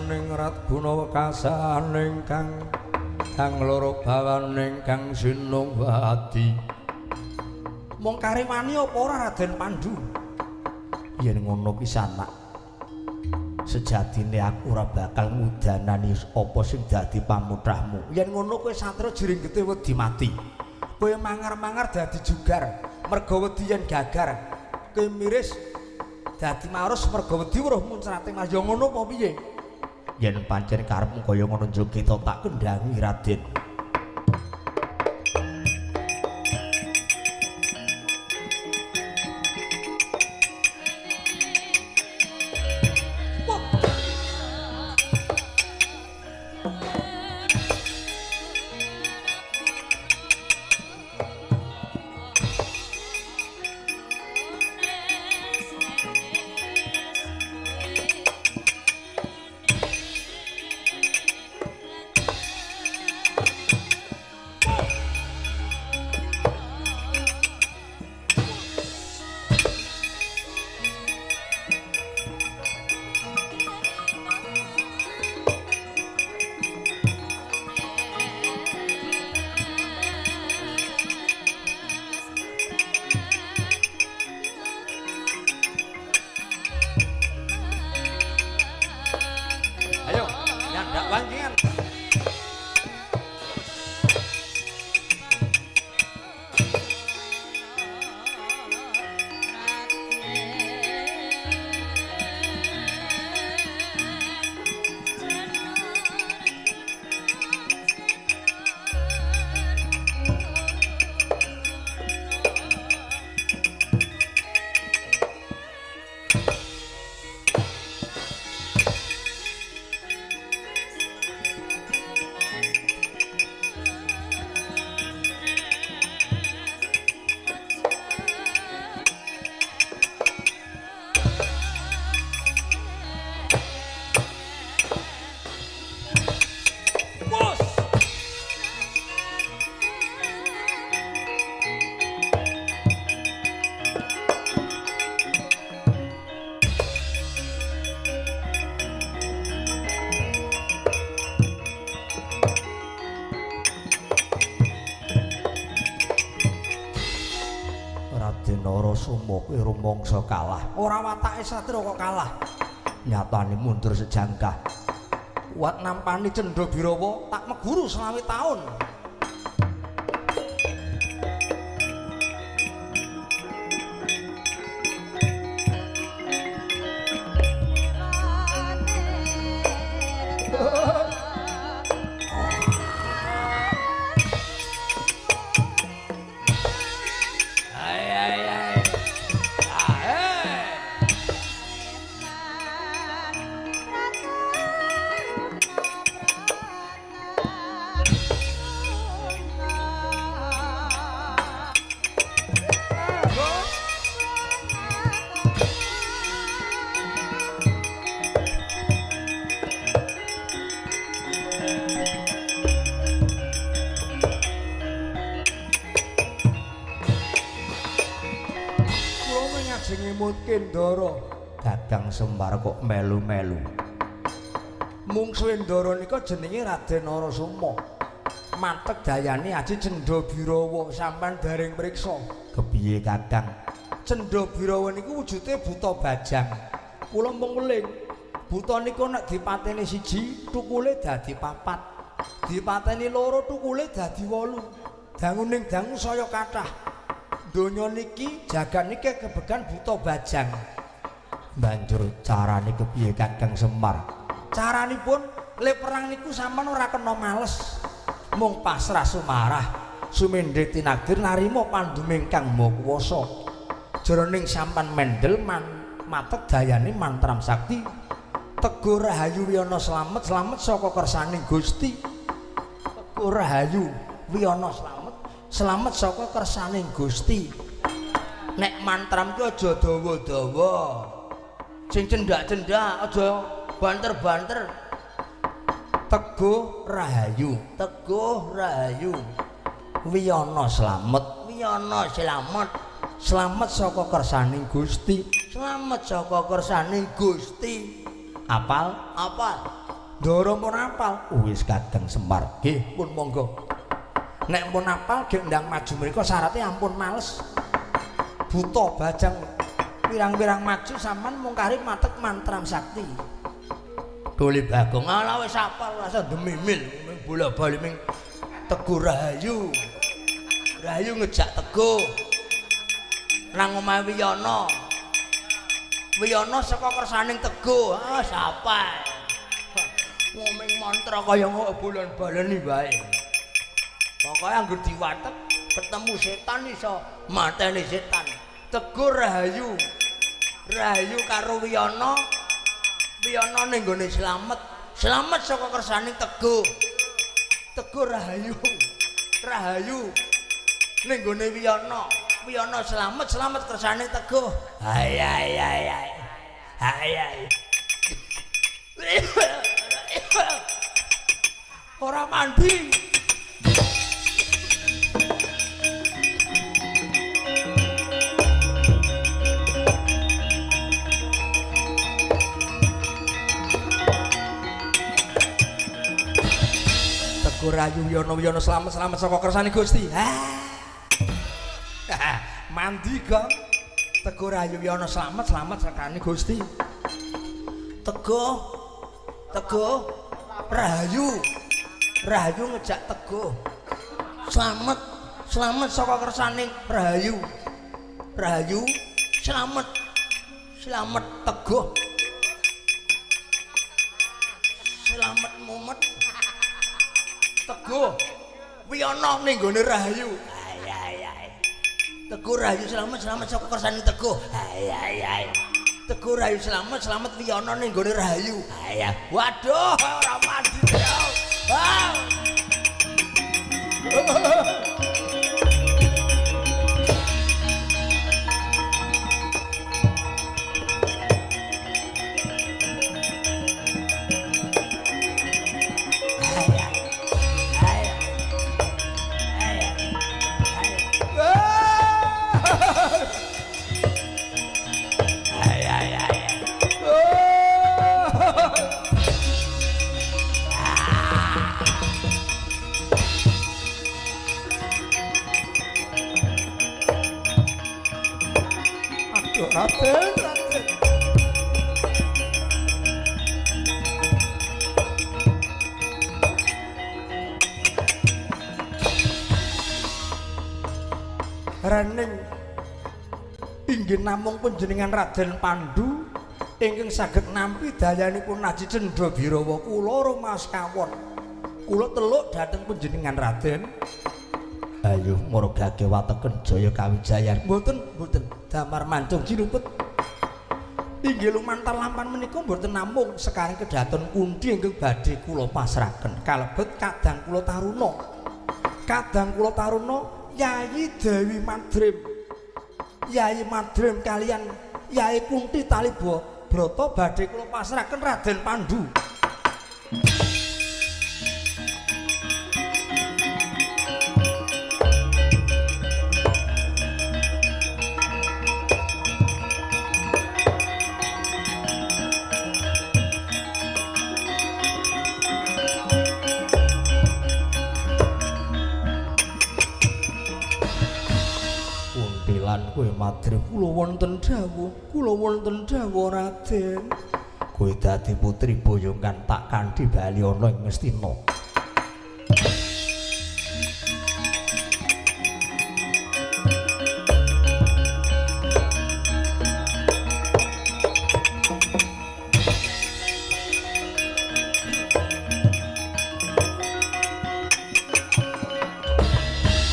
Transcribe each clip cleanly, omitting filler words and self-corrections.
wekasaning rat guna wekasaning kang kang loro bawaning kang sinungwadi. Mung karewani apa ora Raden Pandu? Yen ngono ki sanak, sejatine aku ora bakal ngudanani apa sing dadi pamutrahmu. Yen ngono kowe satria jeringgete wedi mati. Kowe mangar-mangar dadi jugar merga wedi yen gagar. Kowe miris dadi marus merga wedi weruh muncrate mas. Ya ngono apa piye? Yen pancen karepmu kaya ngono njuk kita tak kendhangi Raden. Narasoma kuwi rumangsa kalah. Ora watake satria kok kalah. Nyatane mundur sejangkah. Kuat nampani Cendha Birawa tak meguru 25 taun. Ndara Gagang Semar kok melu-melu. Mungsuhe Ndara nika jenenge Raden Narasoma. Mantek dayane aji Cendha Birawa sampean dereng mriksa. Kepiye Kakang? Cendha Birawa niku wujude buta bajang. Kula mung weling. Buta niku nek dipateni siji, tukule dadi papat. Dipateni loro, tukule dadi 8. Danguning dangu saya kathah. Donya niki jagat niki kebegan buta bajang. Banjur carane kepiye Kakang Semar? Caranipun le perang niku sampean ora kena males. Mung pasrah sumarah, sumendhe tinakdir narima panduming Kang Maha Kuwasa. Jroning sampean mendel man matek dayane mantram sakti. Teguh rahayu wiyana slamet, slamet saka kersaning Gusti. Teguh rahayu wiyana slamet, slamet saka kersaning Gusti. Nek mantram ki aja dawa-dawa. Sing cendak-cendak aja banter-banter. Teguh rahayu, teguh rahayu wiyana slamet, wiyana slamet, slamet saka kersaning Gusti, slamet saka kersaning Gusti. Apal? Apal. Ndara pun apal. Wis Kadang Semar. Nggih, pun monggo. Nek pun apal gek ndang maju mriko syaratnya ampun males. Buta bajang pirang-pirang maju sampean mung kari matek mantram sakti. Doli Bagong ala wis apal rasa demimil bola-bali ming Teguh Rahayu. Rahayu ngejak Teguh nang omahe Wiyana. Wiyana saka kersaning Teguh. Ah sapa. Ngomeng mantra kaya ngono bolan-baleni wae. Pokoke angger diwatek ketemu setan iso mateni setan. Teguh Rahayu. Rahayu karo Wiyana. Wiyana ning gone slamet. Slamet saka kersane Teguh. Teguh Rahayu. Rahayu ning gone Wiyana. Wiyana slamet, slamet kersane Teguh. Hai hai hai hai. Hai hai. Ora mandi. Teguh Rahayu Wiyana Wiyana slamet slamet saka kersane Gusti. Mandi gong. Teguh Rahayu Wiyana slamet slamet sakane Gusti. Teguh Teguh Rahayu. Rahayu ngejak Teguh. Slamet slamet saka kersane Rahayu. Rahayu slamet slamet Teguh. Slamet mumet. Teguh Wiyana ning gone Rahayu. Hai hai hai. Teguh Rahayu slamet slamet saka kersane Teguh. Hai hai hai. Teguh Rahayu slamet slamet Wiyana ning gone Rahayu. Hai. Waduh ora mandi. Ah. Raden, Raden. Rening inggih namung panjenengan Raden Pandu ingkang saged nampi dayanipun Aji Cendha Birawa kula rumaos kawon. Kula teluk dhateng panjenengan Raden. Ayo murgake wateken jaya kawijayan. Mboten, mboten. Damar mancung jinupet. Inggih lumantar lampan menika mboten namung sekarang kedaton Kunthi ingkang badhe kula pasrahaken. Kalebet kadang kula taruna. Kadang kula taruna Yayi Dewi Madrim. Yayi Madrim kalian Yayi Kunthi Talibrata badhe kula pasrahaken Raden Pandu. Kowe Madrim kula wonten dawuh, kula wonten dawuh Raden. Kowe dadi putri boyongan tak kanthi bali ana ing Ngastina.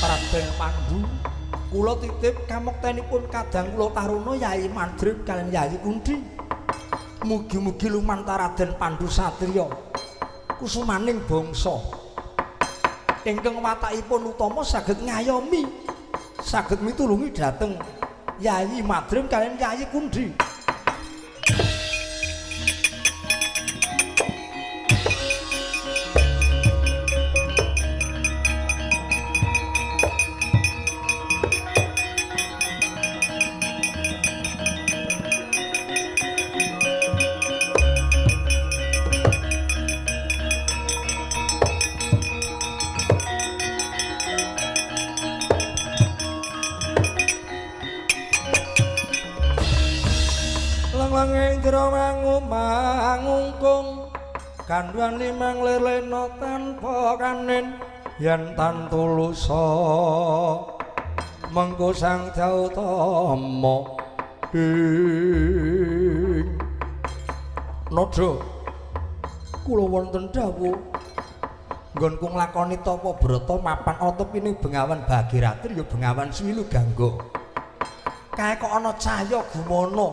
Raden Pandu kula titip kamektenipun kadang kula taruna Yayi Madrim kaliyan Yayi Kunthi. Mugi-mugi lumantar Raden Pandu satriya kusumaning bangsa ingkang watakipun utama saged ngayomi, saged mitulungi dhateng Yayi Madrim kaliyan Yayi Kunthi. Slira mangu mangungkung kandhuan limang lelena tanpa kanin yen tan tulusa mengko Sang Jautama ing Nada kula wonten dawuh nggonku nglakoni tapa brata mapan ana pining Bengawan Bagiratri ya Bengawan Swilu Gangga. Kae kok ana cahya gumana,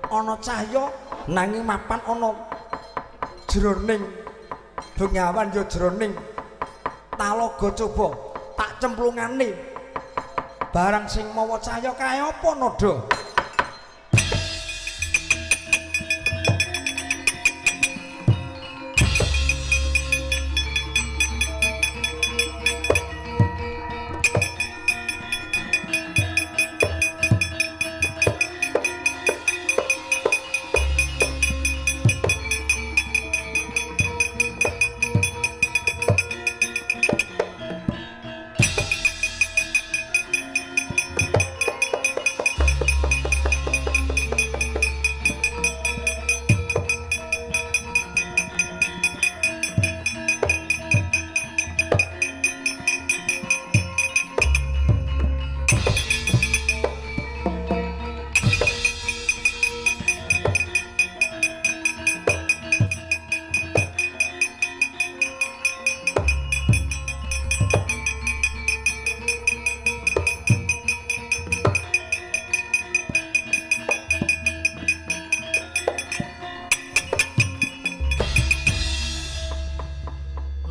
ana cahya nanging mapan ana jroning bengawan ya jroning talaga coba tak cemplungane barang sing mawa cahya kae apa Nada?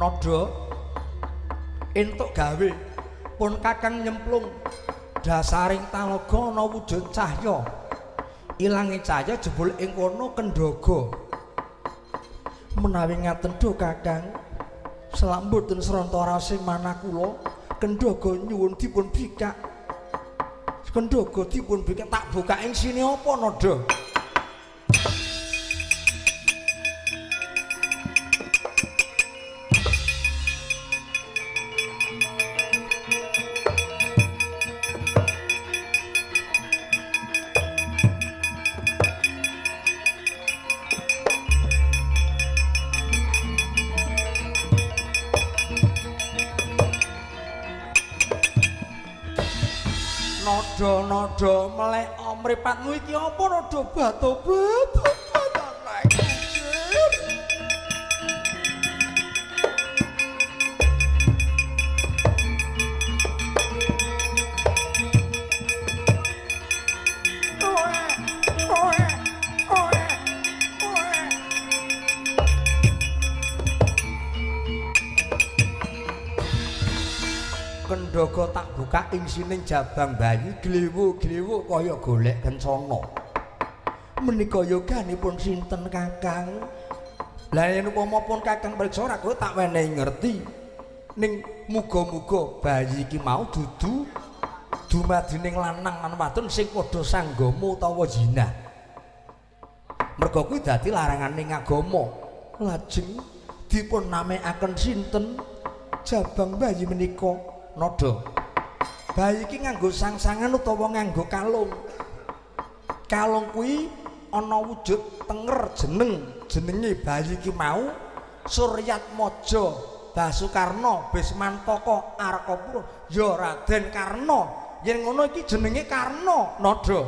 Nada entuk gawe pun kakang nyemplung dasaring talaga ana wujud cahya ilange cahya jebul ing kono kendhaga menawi ngaten do kakang selak mboten sranta rase manah kula kendhaga nyuwun dipun bikak kendhaga dipun bikak tak bukak ing sine apa Nada? Nada melek mripatmu iki apa nada batu-batu naik kucir. Oe oe oe oe. Kendhaga tak buka ing sining jabang bayi glewu-glewu kaya golek kencana. Menika yoganipun sinten kakang? Lah yen upama pun kakang priksa ora kowe tak wenehi ngerti. Ning muga-muga bayi iki mau dudu dumadining lanang lan wadon sing padha sanggama utawa zina. Merga kuwi dadi laranganing agama. Lajeng dipun namekaken sinten jabang bayi menika? Nada. Bayi iki nganggo sangsangan utawa nganggo kalung. Kalung kuwi ana wujud tenger jeneng, jenenge bayi iki mau Suryatmaja Basukarna Bismantaka Arkapura ya Raden Karna. Yen ngono iki jenenge Karna Nada.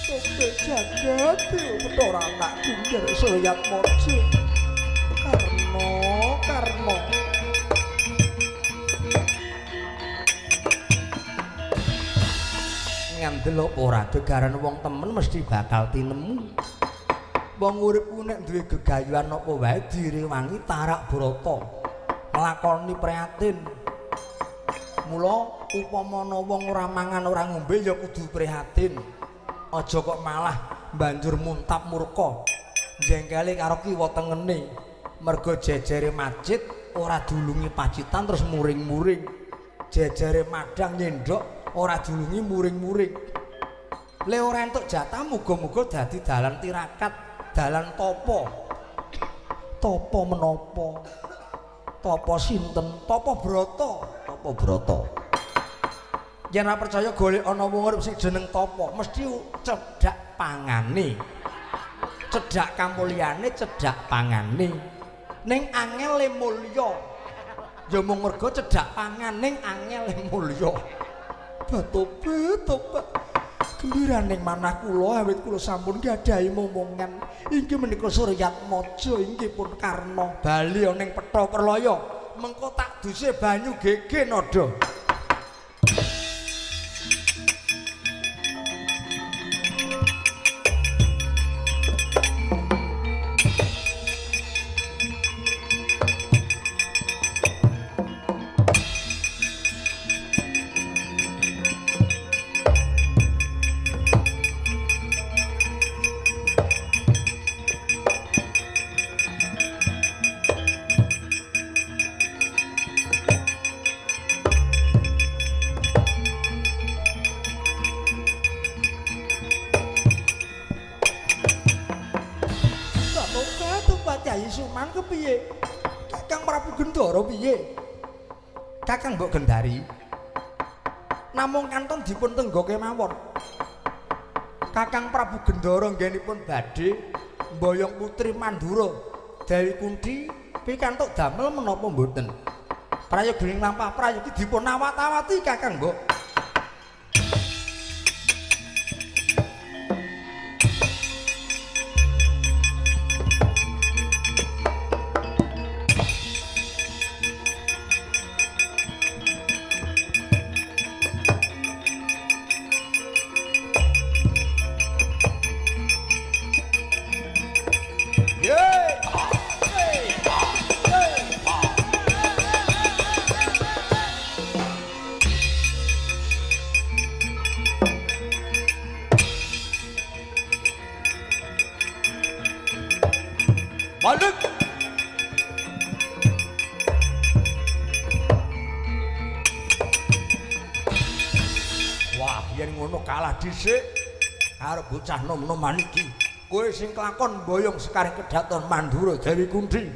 Tope jagat Bathara anakku njeruk Suryatmaja. Karna Karna. Ngandel apa ora gegaran wong temen mesti bakal tinemu. Wong urip ku nek duwe gegayuhan apa wae direwangi tarak brata, nglakoni prihatin. Mula upama ana wong ora mangan ora ngombe ya kudu prihatin. Aja kok malah banjur muntap murka. Jengkele karo kiwa tengene. Mergo jejere masjid ora dulungi pacitan terus muring-muring. Jejere madang nyendhok ora dulungi muring-muring. Le ora entuk jatah muga-muga dadi dalan tirakat, dalan tapa. Tapa menapa? Tapa sinten? Tapa brata? Tapa brata. Yen ora percaya golek ana wong urip sing jeneng tapa, mesti cedhak cedhak pangane. Cedhak kamulyane, cedhak pangane. Ning angele mulya. Ya mung mergo cedhak pangan ning angele mulya. Tobat-tobat. Gembiraning manah kula awit kula sampun gadhahi momongan inggih menika Suryatmaja inggih pun Karna bali ning petha Perlaya mengko tak duse banyu gege nada. Suman kepiye? Kakang Prabu Gendara piye? Kakang mbok Gendari. Namung kanton dipun tengga kemawon. Kakang Prabu Gendara nggenipun badhe mboyong putri Mandura Dewi Kunthi pikantuk damel menapa mboten? Prayoga ing lampah prayogi dipun awat-awati Kakang mbok. Balik. Wah, yen ngono kalah dhisik karo bocah nom-noman iki. Kowe sing kelakon mboyong sekaring kedaton Mandura Dewi Kunthi.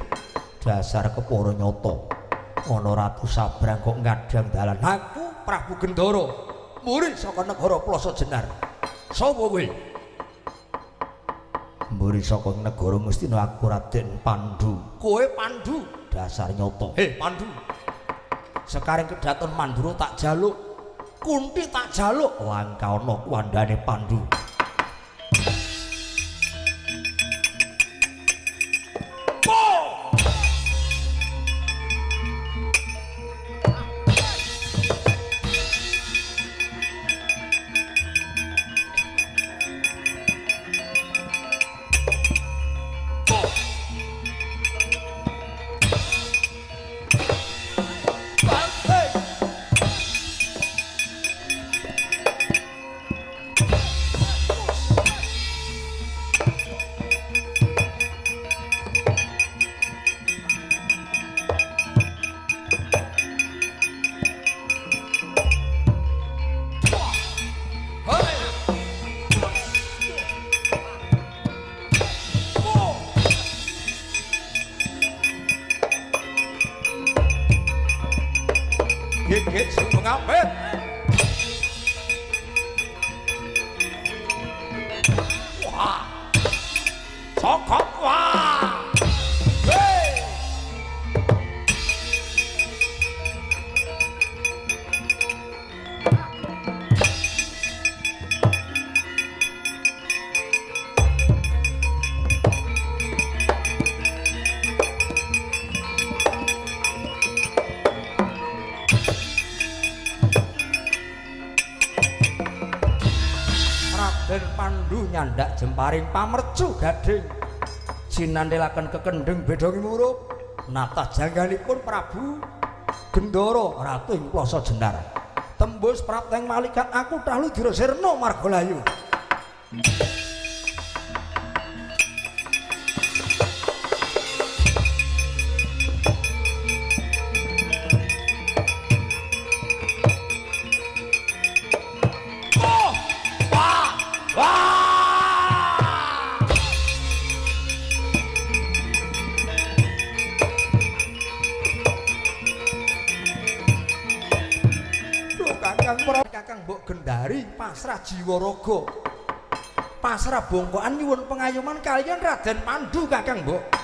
Dasar kepara nyata. Ana Ratu Sabrang kok ngadang dalan. Aku Prabu Gendara, murid saka negara Plasa Jenar. Sapa kowe? Mburi saka negara Ngastina aku Raden Pandu. Kowe Pandu, dasar nyata. Hei Pandu. Sekaring kedaton Mandura tak jaluk, Kunthi tak jaluk, langka ana kuwandane Pandu. Gigit sing pengapit. Wah. Sokot wah. Hei. Raden Pandu nyandak jemparing pamercu gading jinandelaken kekendheng bedhongi murup natah jangganipun Prabu Gendara ratu ing Plasa Jenar tembus prapteng malikat aku Tahlu Dirasirna Margalayu. Kakang mbok Gendari pasrah jiwa raga. Pasrah bongkokan nyuwun pengayoman kaliyan Raden Pandu Kakang Mbok.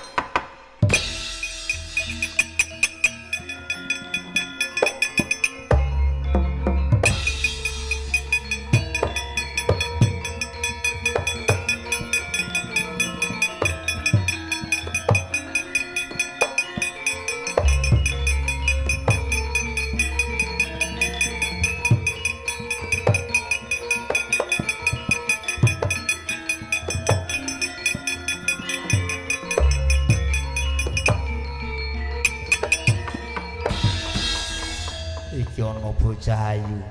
Bocah ayu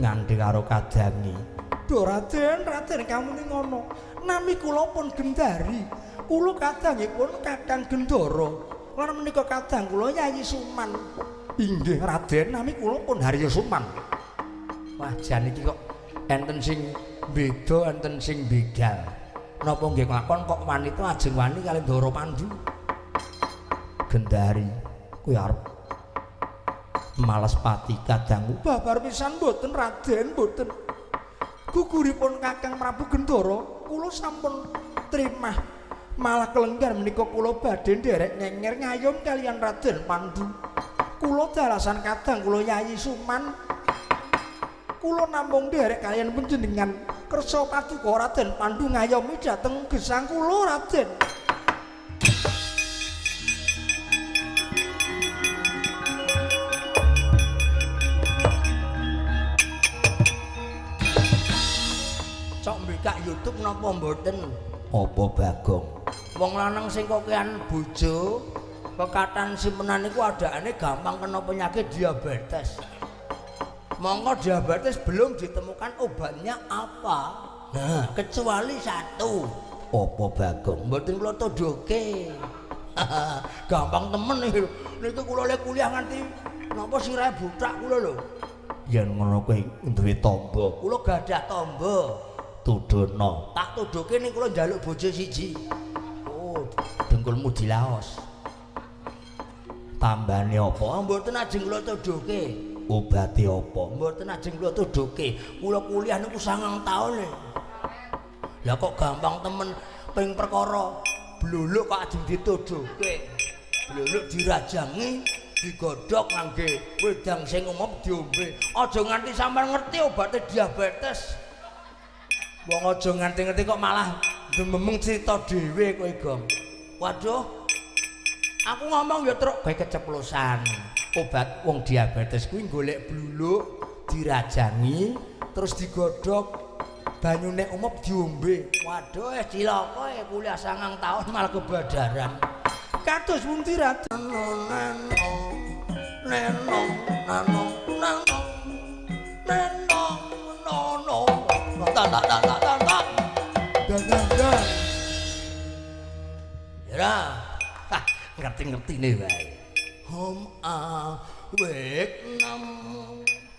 nganti karo kadangi. Duh Raden, Raden kamuni ngono. Nami kula pun Gendari. Kula kadangipun Kakang Gendara. Lan menika kadang kula Yayi Suman. Inggih Raden, nami kula pun Harya Suman. Wah, jan iki kok enten sing beda, enten sing begal. Napa nggih nglakon kok wanita ajeng wani kali Ndara Pandu. Gendari kuwi arep males pati kadangku. Babar pisan mboten Raden, mboten. Guguripun Kakang Prabu Gendara kula sampun trimah. Malah kelenggar menika kula badhe nderek nyenger ngayom kaliyan Raden Pandu. Kula dalasan kadang kula Yayi Suman. Kula namung nderek kaliyan panjenengan. Kersa paduka Raden Pandu ngayomi dhateng gesang kula Raden. Kak YouTube napa mboten? Apa Bagong? Wong lanang sing kokean bojo, pekatan simpenan niku adakane gampang kena penyakit diabetes. Monggo diabetes belum ditemukan obatnya apa. Nah, kecuali satu. Apa Bagong? Mboten kula tuduhke. Gampang temen iki. Niki kula le kuliah nganti napa sirahe buthak kula lho. Yen ngono kowe duwe tamba. Kula gadah tamba. Tudono. Tak tuduhke ning kula njaluk bojo siji. Oh, dengkulmu dilaos. Tambane apa? Mboten ajeng kula tuduhke. Obate apa? Mboten ajeng kula tuduhke. Kula kuliah niku 9 taun. Lah kok gampang temen ping perkara bluluk kok ajeng dituduhke. Bluluk dirajangi, digodhog ngangge wedang sing umum diombe. Aja nganti sampean ngerti obate diabetes. Wong aja nganti-ngerti kok malah dememeng cerita dhewe kowe, Gong. Waduh. Aku ngomong ya truk kowe keceplosan. Obat wong diabetes kuwi golek bluluk, dirajangi, terus digodhog, banyune umep diombe. Waduh, cilaka kuliah 9 tahun malah kebadaran. Kados pundi Raden? Neno nano nano neno nono. Tak tak tak tak tak tak. Dan dan dan. Ya, ngerti-ngerti nih bae. Hom a wek nam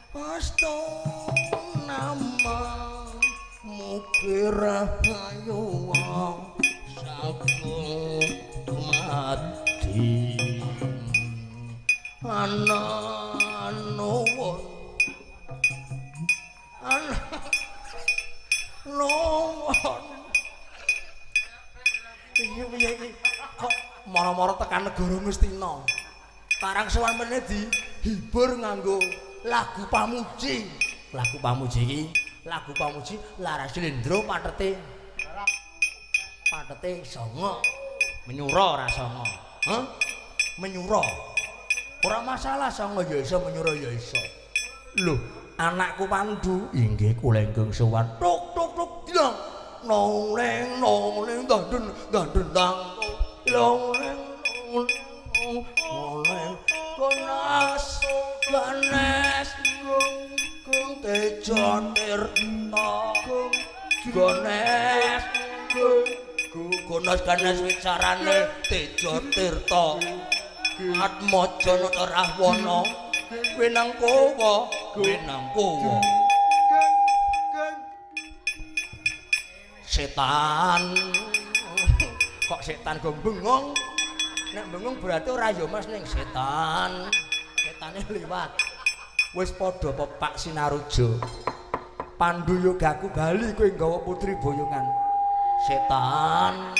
pasto nama mukirahayu sagung mati ana nuwun ana nuwun. Iki piye iki kok moro-moro tekan negara Ngastina. Karang sowan meneh dihibur nganggo lagu pamuji. Lagu pamuji iki, lagu pamuji laras slendro patete. Patete songo. Menyura ora songo. Hah? Menyura. Ora masalah songo ya iso, menyura ya iso. Lho, anakku Pandu inggih kula ingkang sowan. Tuk tuk tuk dang. Nong neng nong neng dandun dandun dang. Long neng nong neng konas ganes kung tejo tirta ganes konas ganes wicarane tejo tirta atmaja nata rahwana winangkowa winangkowa setan. Kok setan go bengong? Nek bengong berarti ora ya Mas ning setan. Setane liwat. Wis padha pepak Sinaruja. Pandu yogaku bali kowe nggawa putri boyongan. Setan.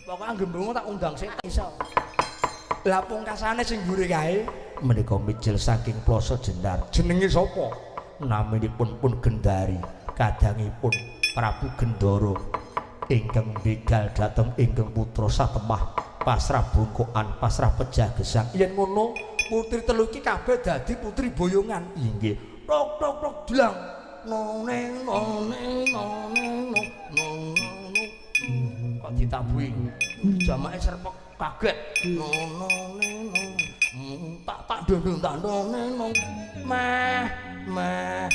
Pokoke gembung tak undang setan iso. Lah pungkasane sing mburi kae menika mijil saking Ploso Jenar. Jenenge sapa? Naminipun pun Gendari, kadangipun Prabu Gendara ingkang begal dhateng ingkang putra satemah pasrah bungkukan pasrah pejah gesang. Yen ngono putri telu iki kabeh dadi putri boyongan. Inggih. Tok tok tok dlang. No neng no neng no neng no no no. Kok ditabuhi? Jamake serpek kaget. No no neng no. Tak tak dondong tak no neng no. Meh meh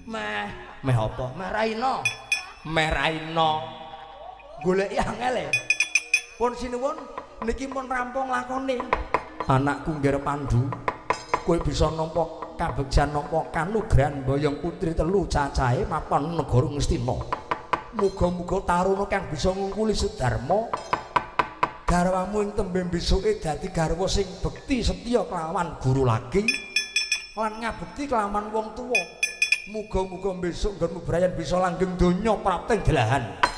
meh meh apa? Meh raina. Meh raina. Goleki angel e. Pun sinuwun niki pun rampung lakone. Anakku Ngger Pandu, kowe bisa nampa kabegjan nampa kanugrahan boyong putri telu cacahe mapan negara Ngastina. Muga-muga taruna kang bisa ngungkuli Sudarma garwamu ing tembe besuke dadi garwa sing bekti setya kelawan guru lagi lan ngabekti kelawan wong tuwa. Muga-muga besok nggonmu brayan bisa langgeng donya prapting delahan.